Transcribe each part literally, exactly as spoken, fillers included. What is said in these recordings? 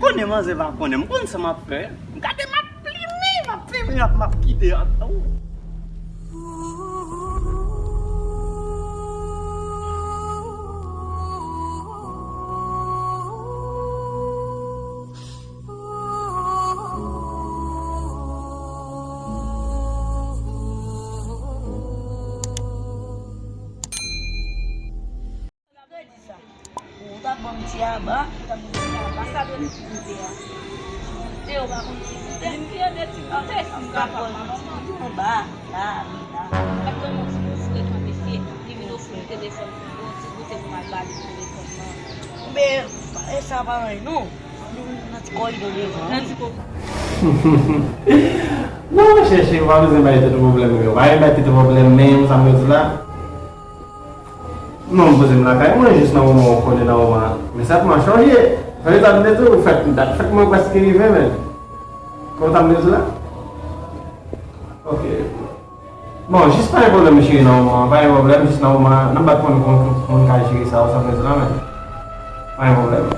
Konnen manzè pa konnen, m konn sa m ap fè. Gade m ap plimen, m ap plimen, m ap, m ap kite atò. Ou t ap ban m ti aba, ou t ap ban m ti aba, sa dwe ti goute a. Ti goute, ou pa konn ti goute? Vin ki ede ti goute, si m kapab, m ap ti goute anba, la, la. Ap ban m yon ti goute frekan, mesye, li vin ofri m telefòn pou m, yon ti goute pou m al ba li telefòn nan. Men, e sa pa anyen, non. Nan ti kòridò devan. Nan ti kò- Non, monchè, cheri, pa bezwen bay tèt ou pwoblèm, yo. Pa bay tèt ou pwoblèm, menm, sa m di la. Non, m poze m lakay mwen, jis nan moman ou konnen nan moman an. Men sa t mwen chanje. Sa vle di, sa m te di ou, fèt, dat fèt mwen prèske rive, men. Kòman sa m te di la? Ok. Bon, jis pa gen pwoblèm, cheri, nan moman an. Pa gen pwoblèm, jis nan moman an. N ap bat pou n konn ki moun ka jere sa, ou sa m di la, men. Pa gen pwoblèm.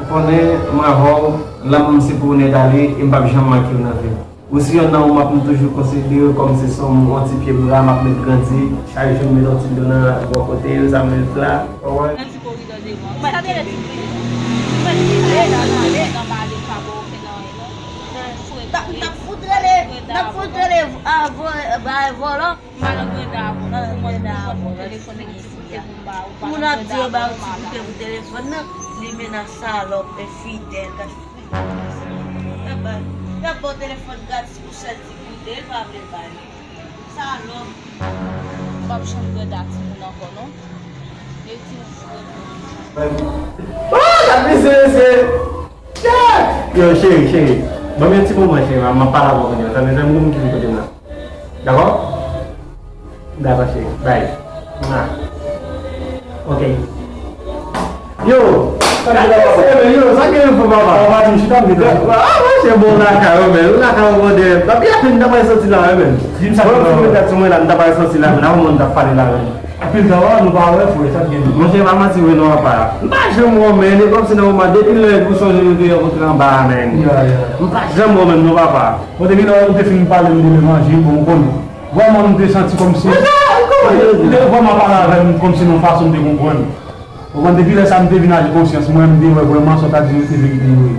Ou konnen, mwen avè w, lanmou m se pou ou nèt ale, e m p ap janm manke w nan vi m. Ou se yonn nan moun m ap toujou konsidere kòm se son yon ti pye bra m ap met grandi. Chak jou m met yon ti dlo nan bò kote l, sa m met la. Ou konprann? Nan ti koridò devan. Sa te rete ti pye. Ou mèt pale, pale, nan pale, pa ba w okenn anyen, non. Fè fre, fre. N ap fout rele, n ap fout rele avè, bay vòlò. M al an Granda avè w, pou mwen, pou mwen, pou telefòn nan ki ti kote pou m ba ou. Moun ap di yo ba ou ti kote pou telefòn nan, li menas salòp, e fidèl, gad. Y ap ba, y ap ba w telefòn gratis pou sèl ti koute, l pa vle ba li. Salòp. M p ap janm Granda timoun ankò, non. E ti... Oh, gad misye, mesye! Yo, cheri, cheri. Ban m yon ti moman, cheri. M ap pale avè w kounye a. Sa vle di m konn ki kote m nan. Dakò? Dakò, cheri. Bye. Mwa. Ok. Yo! Sa gen yo, sa gen yo, papa? Papa, di m chita, m gen. Ah, monchè, bon, lakay, wi, men. Lakay, wi, bon, de. Papi, apèn, n ta pral soti la, wi, men. Di m sa. Bon, m fin met tèt sou mwen la, n ta pral soti la, men. Avan mwen, n t ap pale la, men. Anpil tan, wi, nou pa wè, frè, sa k gen nou? Monchè, pa manti, wi, nou pa. M pa janm wè w, men, e kòmsi nan moman, depi lè nou sonje nou te rankontre anba a, men. Ya, ya. M pa janm wè w, men, non, papa. Bon, depi lè nou te fin pale, nou te levanjil, bon, ou konnen. Vrèman, m te santi kòmsi, ou te vrèman pale avè m kòmsi nan yon fason m te konprann. Ou konprann, depi lè sa a, m te vin aji konsyans mwen, m te wè vrèman sa w ta di yo se verite vre.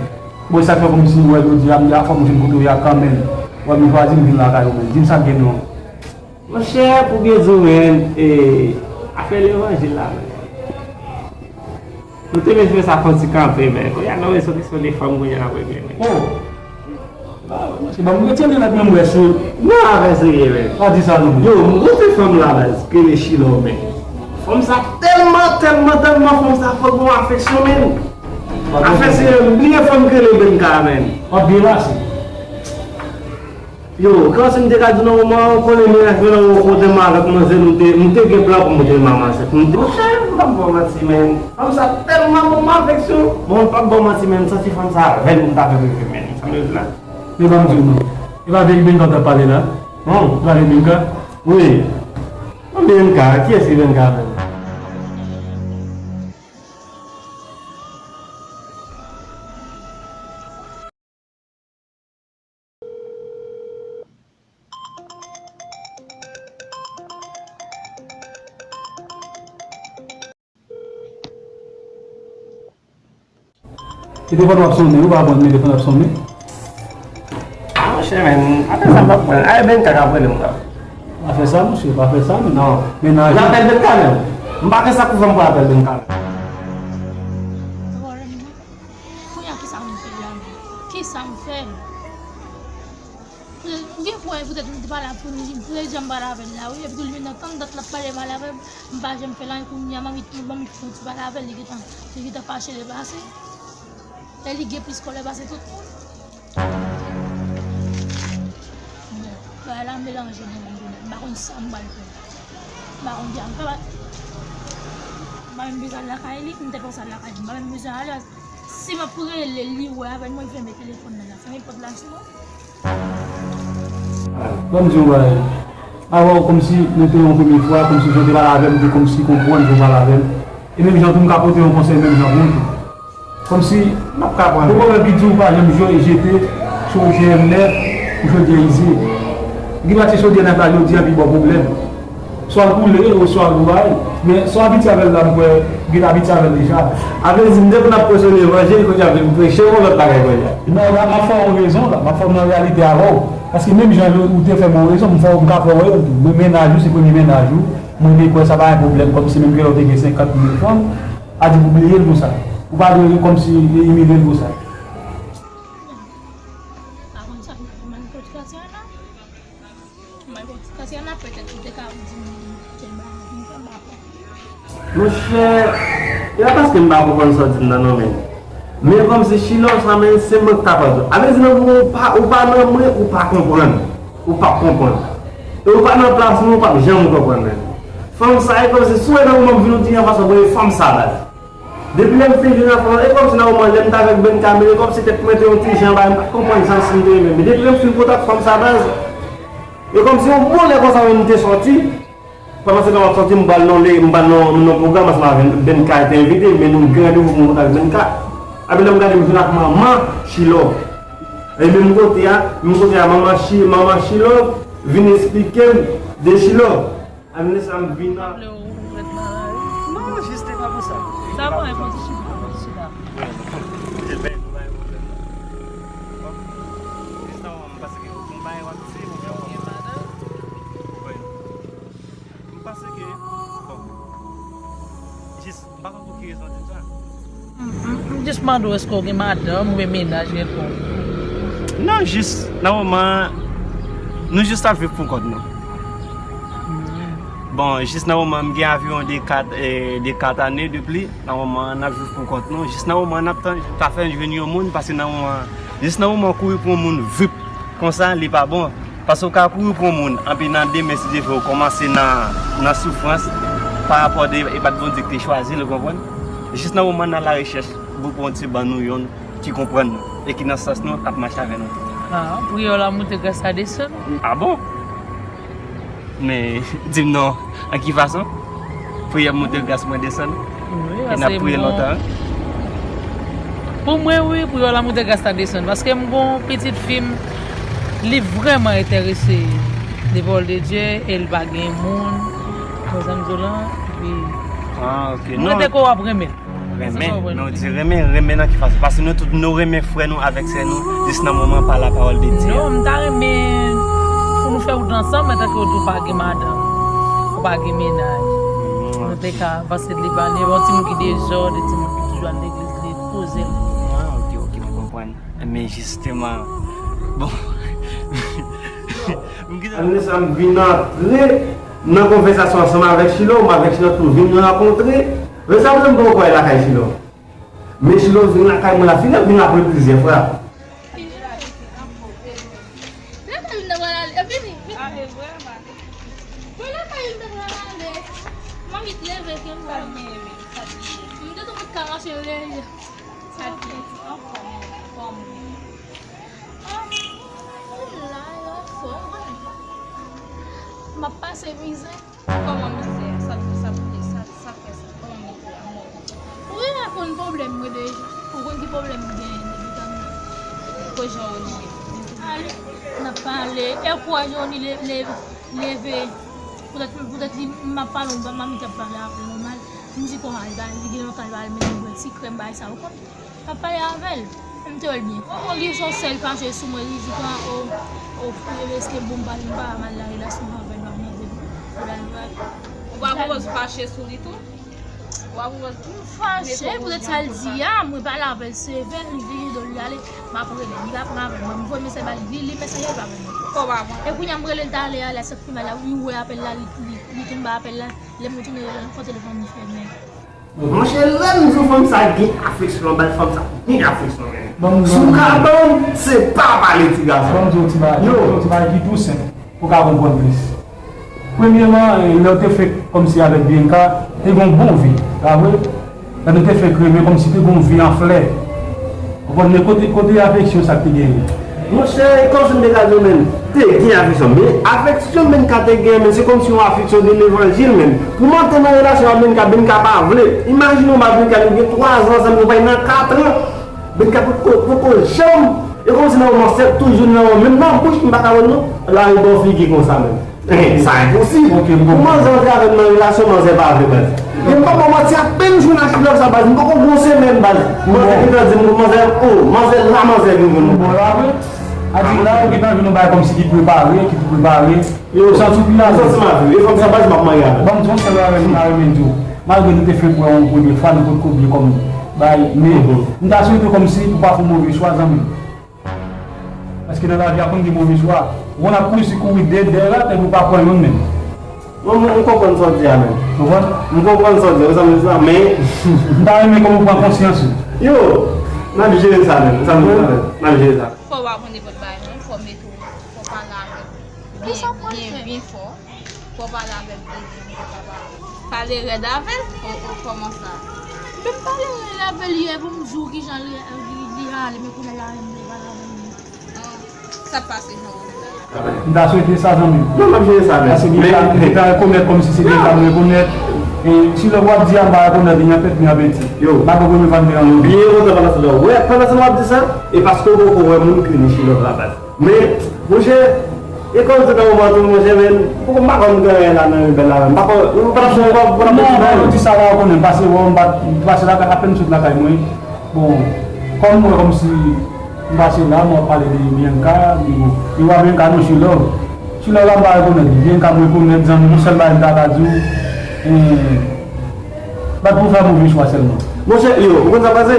Bon, e sa k fè kòmsi, wè, jodi a, m di a fò m vin kote w ye a kanmenm. Wè, m chwazi m vin lakay ou menm. Di m sa k gen non. Monchè, pou byen di w, men, e, afè levanjil la, men. Nou te vin fè sa fè yon ti kanpe, men. Kounye a, nou rezolisyon de fanm kounye a ap regle, men. Oh! Ah, se bon, m retire linèt mwen, m wè sou. Non, afè serye, men. Pa di sa, non. Yo, m gon ti fanm la, baz, ki rele Chilò, men. Fanm sa tèlman, tèlman, tèlman, fanm sa fòk gon afeksyon, men. Afè serye, m bliye fanm ki rele Benka, men. W ap byen pase. Yo, kòmsi m te ka di w nan moman an, ou konnen menaj mwen nan yon kote m avèk manzè, nou te, m te gen plan pou m te manman ansent. M te, monchè, m p ap ba w manti, men. Fanm sa tèlman bon, m avèk sou. Bon, m p ap ba w manti, men, m santi fanm sa avè l pou m ta fè bebe, men. Sa m vle di la. Men ban m di w non. E pa avèk Benka w t ap pale la? Non. E pa avèk Benka? Wi. Mwen Benka, kiyès ki Benka, men? Telefòn w ap sonnen, ou pa konn telefòn ap sonnen. Ah, monchè, men, apèl sa m p ap pran. A, e Benka k ap rele m la. Pa fè sa, monchè, pa fè sa, men. Non. Mennaj. M apèl Benka, men. M pa konn sa k pou fè m pran apèl Benka, men. Kounye a, kisa m fè la menm? Kisa m fè? M gen pwen poutèt m te pale pou li, m te janm pale avè l la, wi. Epi tou, li menm nan tann dat l ap pale mal avè m, m pa janm fè l anyen. Kounye a, m anvi tou, m anvi tou pale avè l, li gentan, li gentan fache depase. E li gen plis kòlè pase tout moun. Bon, bagay la melanje nan men m, m pa konn sa m pral fè. M pa konn kisa m fè, m pa menm bezwen al lakay li, m te panse al lakay li, m pa menm bezwen ale. Si m ap rele l, li wè avè l, mwen fèmen telefòn nan la, fèmen pòt la sou mwen. Ban m di w yon bagay. Avè w, kòmsi nou te yon premye fwa, kòmsi jan w te pale avè m, m te kòmsi konprann jan w pale avè m. E menm jan tou, m ka pote yon konsèy menm jan pou ou tou. Kòmsi, m ap ka pran. Ou konprann ki di w pa janm jwe jete chodyè nèf ou chodyè ize. Gen pati chodyè nèf la jodi a pi ba w pwoblèm. Swa l koule, oswa l bay. Men, si w abitye avè l la, m kwè, ou gentan abitye avè l deja. A vle di, m te konn ap preche levanjil, kounye a vin preche yon lòt bagay kounye a. Non, la, m ap fè w rezon, la. M ap fè w nan reyalite avè w. Paske menm jan ou te fè m yon rezon, m fè w, m ka fè w rezon tou. Men mennaj ou, se premye mennaj ou. Mwen te kwè sa pa yon pwoblèm, kòmsi menm ke lè w te gen senkant mil frank, a di pou bliye l konsa. Ou pa dwe kòmsi imilye l konsa. Pa konn sa pou fè m al kot Katiana. Mwen, bon, Katiana petèt ou te ka di m kel bagay pou m fè, m pa konn. Monchè, e pa paske m pa konprann sa w di m nan non, men. Men kòmsi Chilò sa, men se mwen k ta pran tou. A vle di nan pou ou pa, ou pa nan mwen, ou pa konprann. Ou p ap konprann. E ou pa nan plas mwen, ou p ap janm konprann, men. Fanm sa, e kòmsi si w wè nan moman m vin ou di yon fason, bon, e fanm sa baz. Depi lè m fin jwenn anfan, e kòmsi nan moman lè m t avèk Benka, men e kòmsi tèt mwen te yon ti jan bay, m pa t konprann jan si m te renmen. Men depi lè m fin kontak fanm sa baz, e kòmsi yon bon lè konsa wi m te sòti. Pandan se tan m ap sòti, m pral nan, m pral nan, nan pwogram ansanm avèk Benka te envite m, men nou gen randevou pou m kontak Benka. Epi lè m gade, m jwenn ak manman Chilò. E menm kote a, menm kote a, manman Chi, manman Chilò vin esplike m de Chilò. Ann lè sa m vin a. Vle w ret nan lari? Non, jis te pa pou sa. Sa mwen konn chita, konn chita. Wi, non. Kote l bay nou bay pwoblèm nan. Bon. Jis nan moman m panse ke ou gen bagay w ap di, ou gen madanm. Wi. M panse ke, bon. Jis, m pa konn pou ki rezon w di m sa. M, m, m jis mande w èske w gen madanm oubyen mennaj reponn. Non, jis nan moman an, nou jis ap viv pou kont nou. Bon, jis nan moman an, m gen anviwon de kat, eh, de kat ane depi nan moman an, n ap viv pou kont nou. Jis nan moman an, n ap tann, ta fè n jwenn yon moun, paske nan moman an, jis nan moman w kouri pou yon moun vip konsa, li pa bon. Paske w ka kouri pou yon moun, anpi nan demen, si Dye vle, w kòmanse nan, nan soufrans pa rapò de, e pa t Bondye ki te chwazi l, ou konprann? Jis nan moman n nan larechèch, Bondye ban nou yonn ki konprann nou e ki nan sans nou, k ap mache avè nou tout. Ah, priyè w la monte, gras la desann. Ah bon? Men, di m non, an ki fason? Priyè m monte, gras mwen desann. Wi, e n ap priye lontan. Pou mwen, wi, priyè w la monte, gras la desann. Paske m gon pitit fi m, li vrèman enterese de pawòl de Dye e l pa gen moun. Konn sa m di w lan, epi. Ah, ok. M rete ke w ap renmen l. Renmen, men w di renmen, renmen nan ki fason? Paske nou tout nou renmen frè nou avèk sè nou, jis nan moman pa lapawòl de Dye a. Non, m ta renmen pou nou fè wout ansanm, antanke w di w pa gen madanm, ou pa gen mennaj. Nou te ka, paske li pa, li yon timoun ki dezòd, yon timoun ki toujou al legliz, li poze l. Ah, ok, ok, m konprann. Men jisteman, bon. Ann lè sa m vin antre nan konvèsasyon ansanm avèk Chilò, m avèk Chilò tou vin rankontre. Rezon pou m poko al lakay Chilò. Men Chilò vin lakay mwen la, Chilò vin apre plizyè fwa. Lakay m nan pral ale, vini, vini. Mwen lakay m nan pral ale. Manmi t leve ke m pral. M te tou ka mache rele. Sa ki anfòm, anfòm. Ah, m la, anfòm. M ap pase mizè. Kòman mizè a? Sa, sa, sa, sa fè sa? Kòman mizè a? Mò. Ou genlè konn pwoblèm mwen deja. Ou konn ki pwoblèm m genyen depi tann. Ko jan ou ye. Ale, n ap pale. E kouraj ou ni le, le, leve. Poutèt, poutèt li, m ap pale, m, m ap pale avè l nòmal. M di kòman li, li gen lontan li pa al mennen m bwè ti krèm, bagay sa, ou konn. M ap pale avè l. M te wè l byen. Ou, ou li son sèl fache sou mwen, li di, o, o, o, eske bon, m pa, m pa mal nan relasyon avè l, m ap mande l. Ou pa pwopòz fache sou li tou? Ou pa pwopòz. M fache, poutèt sa l di a, mwen pale avè l sevè, li vire do l, li ale, m ap rele, li pa pran avè mwen. M voye mesaj ba li, li, li mesaj la, li pa pran. Kò pa pran. E kounye a, m rele l talè a, la, sa k pi mal la, li wè apèl la, li, li, li tounen ba apèl la, lè m retounen rele l ankò, telefòn li fèmen. Monchè, lè m di w fanm sa gen afeksyon, baz, fanm sa gen afeksyon, men. Si w ka ban m, se pa pale ti gason. Ban m di w ti bagay, yo, ti bagay ki tou senp, pou w ka konprann plis. Premyèman, eh, lè w te fenk kòmsi avèk Bianca, te gen yon bon vi, pa vre? Lè nou te fenk renmen, kòmsi te gen yon vi an flè. Ou konprann, men kote, kote afeksyon sa k te genyen? Monchè, e kòmsi m te ka di w, menn, te gen afeksyon. Men afeksyon Benka te gen, menn, se kòmsi yon afeksyon de levanjil, menn. Pou m antre nan relasyon ak Benka, Benka pa vle. Imajine w, Benka, nou gen twa zan ansanm, nou bay nan kat an. Benka poko, poko janm. E kòmsi nan moman sèt toujou nan menm nan bouch, m pa ka wè l non. Lari bò figi konsa, menn. Sa enposib. Ok, m konprann. Pou manzè antre avè m nan relasyon, manzè pa vle, baz. E m pa ba w manti, apèn jwenn ak love sa, baz. M poko gen yon semèn, baz. Manzè gentan di m, manzè, oh, manzè la, manzè gen moun. Bon, la, wi. A di, la, ou gentan jwenn yon bagay kòmsi ki prepare, ki pou prepare. Yo, santi w pi la, santi m avè w. E fanm sa, baz, m ap marye avè l. Ban m di w, yon sèl bagay m ta renmen di w. Malgre nou te fenk wè yon premye fwa, nou potko byen kòm bagay, men m ta swete kòmsi pou pa fè yon move chwa, zanmi m. Paske nan lavi a konn gen move chwa. Ou konn ap kouri si kouri de, dèyè la, epi ou pa pran youn menm. Bon, m, m konprann sa w di a, menn. Ou konprann? M konprann sa w di a, ou sanble sa, men m ta renmen kòm ou pran konsyans ou. Yo, n ap jere sa, menn. Ou sanble sa, menn. N ap jere sa. Fò w pa pran nenpòt bagay, non. Fò w mete w, fò w pale avè l byen, byen, byen fò. Fò w pale avè l byen, byen, byen, fò w pale. Pale rèd avè l? O, o, kòman sa? Men m pale rèd avè l yè pou m di w kijan li, li, li ale, men kounye a la menm li pale avè m. Ah, sa p pase jan w vle la. M ta swete sa, zanmi m. Non, m ap jere sa, men. Paske li ta, li ta rekonèt kòmsi se li ta rekonèt. E si lè w ap di a, m pa rekonèt li nan tèt li an penti. Yo. M pa konprann fanm li an. Byen kontan pandan se tan. Wè, pandan se tan w ap di sa, e paske w poko wè moun ke li chilòv la baz. Men, monchè, e kòm se nan moman tou, monchè, men, poko m pa konn gen anyen la nan rebèl la, men. M pa konn, m pa konn, m pa konn, m pa konn ti bagay. Non, non, di sa la, ou konnen, m pase wè, m pa, m pase la, apèn m sot lakay mwen. Bon, kòm mwen, kòmsi, m pase la, mwen ap pale de Bianca, di bon, e wa Bianca, non, she love. She love la, m pa rekonèt li. Bianca, m rekonèt, zanmi, yon sèl bagay m ta ka di w, eh, bat pou fè move chwa sèlman. Monchè, yo, ou konn sa pase?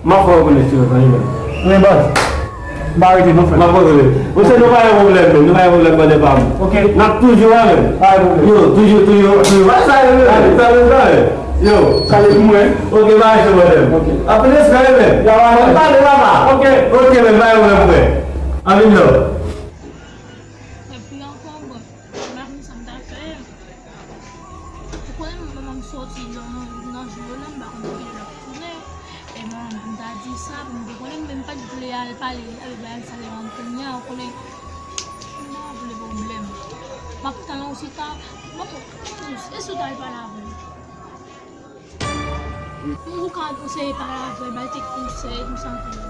M ap fè w rekonèt ti revan wi, men. Men baz, m pa rete non, frè. M ap fè w rekonèt. Monchè, nou pa gen pwoblèm, men. Nou pa gen pwoblèm, brother pa m. Ok. N ap toujou la, men. Pa gen pwoblèm. Yo, toujou, toujou, toujou. Wè sa, yo, men. Sa, men, sa, men. Yo. Salye pou mwen. Ok, pa rete, brother. Ok. Anpil respè, men. Ya, ya, ya. Ann pale, papa. Ok. Ok, men, pa gen pwoblèm, frè. Anpil love. Epi ankò, bon, m pa konn sa m ta fè. Ou konnen manman m soti nan, nan jou yo la, m pa konn pou kilè l ap tounen. E manman m ta di sa, pou m te konnen, men m pa t vle al pale avèk bagay sa devan m kounye a, ou konnen, m pa vle pwoblèm. M ap tann ou si ta, m ap, e si w ta al pale avè l? Ou ka eseye pale avè l, ba l kèk konsèy, m santi.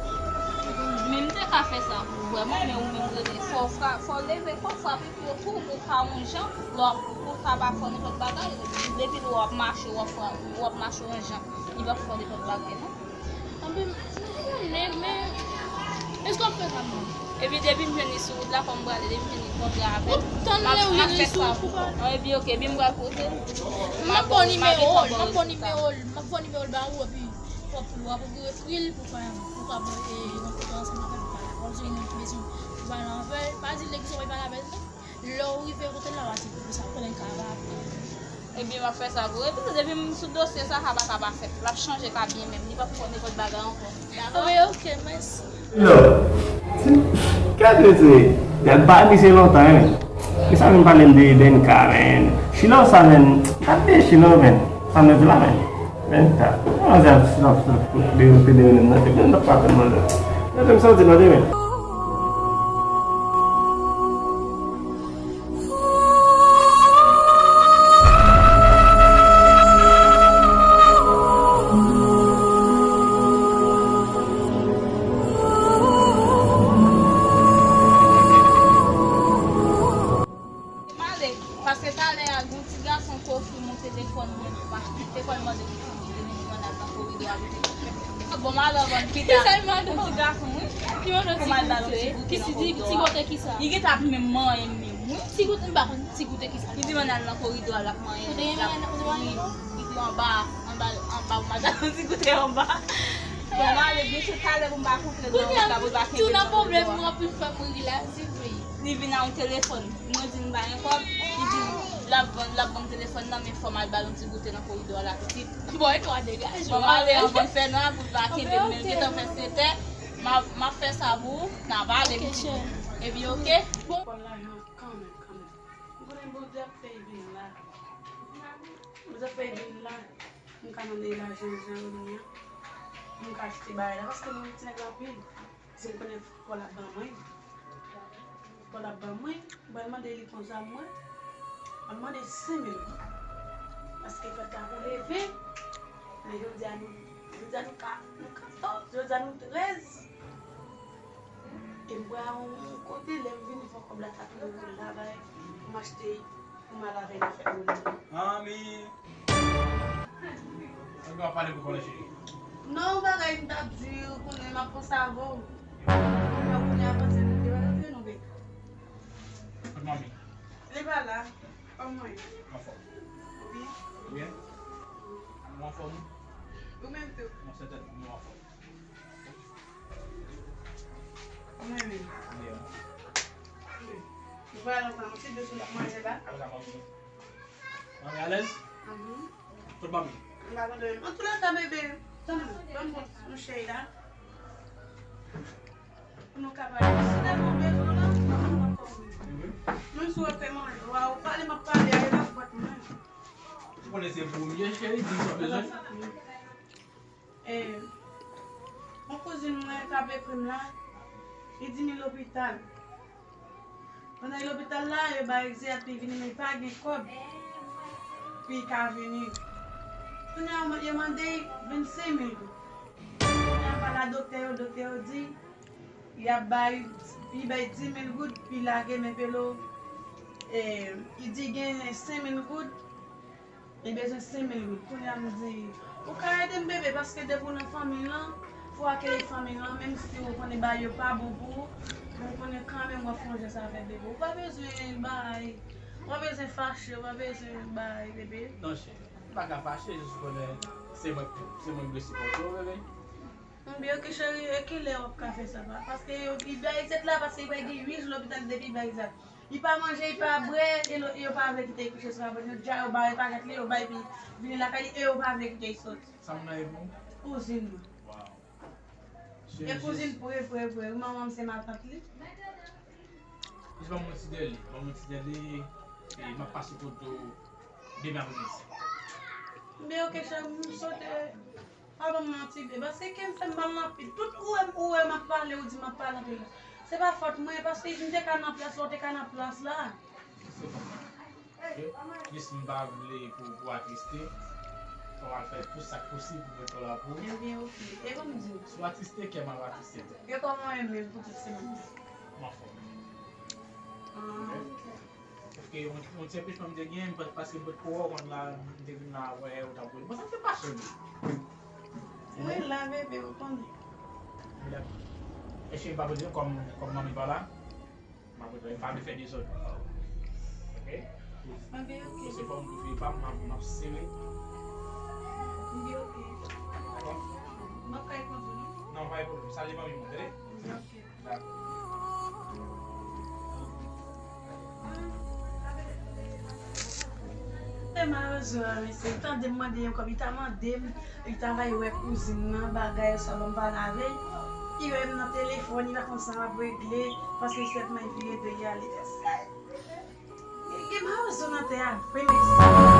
Men m te ka fè sa pou ou vrèman, men ou menm rete, fò w fra-, fò w leve, fò w frape pou yo tou, ou ka yon jan, lè w ap, ou ka pa fè nenpòt bagay, depi lè w ap mache, w ap fra-, w ap mache yon jan, li p ap fè nenpòt bagay, non. Anpi, m konnen, men, èske w ap fè sa pou mwen? Epi depi m jwenn li sou wout la, fò m prale, depi m jwenn li kontre avè l. Ou tann lè ou jwenn li sou wout pou pale? Epi ok, epi m pral kote l. M ap ba w nimewo l, m ap ba w nimewo l, m ap ba w nimewo l ba ou, epi w ap, w ap ekri l pou fè, pou w ka, e, rankontre ansanm avè l, pou pale avè l, si w bezwen pou pale avè l, pa di l egzanp, pale avè l, non. Lè w rive kote l la, w a di pou sa, konnen l ka va apre. Ebyen, m ap fè sa pou ou. Epi tou, depi m sou dosye sa, sa pa ka pa fèt. L ap chanje ka byen menm. Li p ap fè nenpòt bagay ankò. Dakò? Wi, ok, mèsi. Yo, gade se, gade pa misye lontan, hein. E sa vin pale m de Benka, men. Chilò sa, men. Gade chilò, men. Sa m di la, men. Benka. Manzè ap, ap, ap, de, de, de, de, de, de, de, pa tèlman lè. Gade m santi nan de, men. M ale, paske talè a, gen yon ti gason k ofri m yon telefòn, mwen pa, telefòn mande pou m kite li, mwen al nan koridò a, li te bon, m ale anvan l pita. Yon ti gason, wi. Pou m al ba l yon ti goute nan koridò a. Ti goute kisa? Li gentan ap menm manyen m menm, wi. Ti goute, m pa konn ti goute kisa. Li di mwen al nan koridò a, l ap manyen. Kote gen manyen nan koridò a? Wi, li di anba, anba, anba, pou m al ba l yon ti goute anba. Bon, m ale, byen sou talè pou m pa koute l nan wout la, pou l pa kenbe l nan koridò a. Li vin a yon telefòn. Mwen di l m pa gen kòb. Li di l ap vann, l ap ban m telefòn nan, men fò m al ba l yon ti goute nan koridò a la pitit. Bon, e twa degaje w. Bon, m ale anvan l fè nwa pou l pa kenbe m, men l gentan fè sèt è. M ap, m ap fè sa pou ou, n a pale pitit. Epi, ok? Bon. Pran lajan kanmenm, kanmenm. M konnen Bondye ap fè l vin la. Bondye ap fè l vin la. M ka mande lajan jan yo vini an. M ka achte bagay la, paske m renmen ti nèg la anpil. Si m konnen fò l ap ban mwen. Fò l ap ban mwen. M pral mande li konsa mwen. M ap mande senk mil goud. Paske fèt la pou leve. Men jodi a nou, jodi a nou ka, nou katòz, jodi a nou trèz. E m pral yon kote, lè m vini fò kòb la ta tou la bay pou m achte, pou m al avè l fè moun. Anmi. Ou pa pale pou kòlè cheri. Non, yon bagay m t ap di, ou konnen m ap panse avè w. Kounye a panse nou te pa vle nou beka. Kot manmi? Li pa la. Kòman w ye? Anfòm. Ou byen? Ou byen? Ou anfòm? Ou menm tou? Mwen sètènman, mwen anfòm. Mwen menm. Mwen. Nou pa lontan, yon ti dous ou t ap manje la. Apre sa, manmi. Manmi alèz? Mhm. Kot manmi? M pa konn. Antoulèka, bebe, tann mwen, ban m yon chèy la. Pou nou ka pale. Si tèlman bezwen w la, m pa konn kòman. Mhm. Menm si w ap fè manje, w a, ou pale, m ap pale, a, e pa fòt mwen. Ou konnen se premye, cheri, di m sa w bezwen. E, yon kouzin mwen k ap ekri m la, li di m li lopital. Pandan li lopital la, yo ba egzè pou li vini, men li pa gen kòb pou li ka vini. Kounye a, yo mande l vennsenk mil goud. Kounye a, m pale a doktè yo, doktè yo di, y ap bay, li bay dis mil goud, pou li lage men velo. E, li di gen senk mil goud, li bezwen senk mil goud. Kounye a, m di, ou ka ede m, bebe, paske depi w nan fanmi lan, fò w akeyi fanmi lan, menm si ou konnen bagay yo pa bon pou ou, men ou konnen kanmenm w ap fè yon jès avè bebe. Ou pa bezwen bay, ou pa bezwen fache, ou pa bezwen bay, bebe. Non, cheri, m pa ka fache, jis konnen se mwen, se mwen ki dwe sipòte w, bebe. Ebyen, ok, cheri, e kilè w ap ka fè sa, pa-, paske yo, li bay egzè la, paske li bay gen uit jou lopital depi li bay egzè. Li pa manje, li pa bwè, e lo-, e yo pa vle kite l kouche sou avyon. Yo di a yo bare pakèt li, yo bay pi vini lakay li, e yo pa vle kite l soti. Sa moun nan ye pou ou? Kouzin mwen. Waw. E kouzin pre, pre, pre. Manman m se matant li. Jis ban m yon ti dèle, ban m yon ti dèle, e m ap pase kote w demen apremidi. Men ok, chè, m sote. Pa ban m manti, bebe, paske kè m fè m mal anpil. Tout ou wè m, ou wè m ap pale, ou di m ap pale anpil. Se pa fòt mwen, paske m te ka nan plas la, ou te ka nan plas la. Se fòt mwen. Ok? Jis m pa vle pou, pou w atriste. Fò w al fè tout sa k posib pou mwen fè la pou ou. Ebyen, ok. E ban m di w. Si w atriste, kè m ap atriste tou. E kòman w ye menm pou tout semèn nan? M anfòm. Ah, ok. Paske yon, yon ti anpechman m te gen, pa-, paske m potko wè w konn la, m te vin la wè ou t ap woule. Bon, sa m te fache wi. Mwen la, bebe, ou konnen. Èske m pa pote kòm, kòm manmi pa la? M pa pote, m pa vle fè dezòd. Ok? Ok, ok. Se fòm pou fi pa m, m ap, m ap sere. Ok, ok. Dakò? M ap kay kondi nou. Non, pa gen pwoblèm. Salye manmi mwen, tande? Ok. Se malere a, mesye. Li tande m mande yon kòb, li ta mande m, li ta va wè kouzin nan, bagay sa, ban m pale avè l. Li wè m nan telefòn, li pa konn sa m ap regle, paske li sèlman vire do li ale. Gen, gen mawozo nan tè a vre, mesye.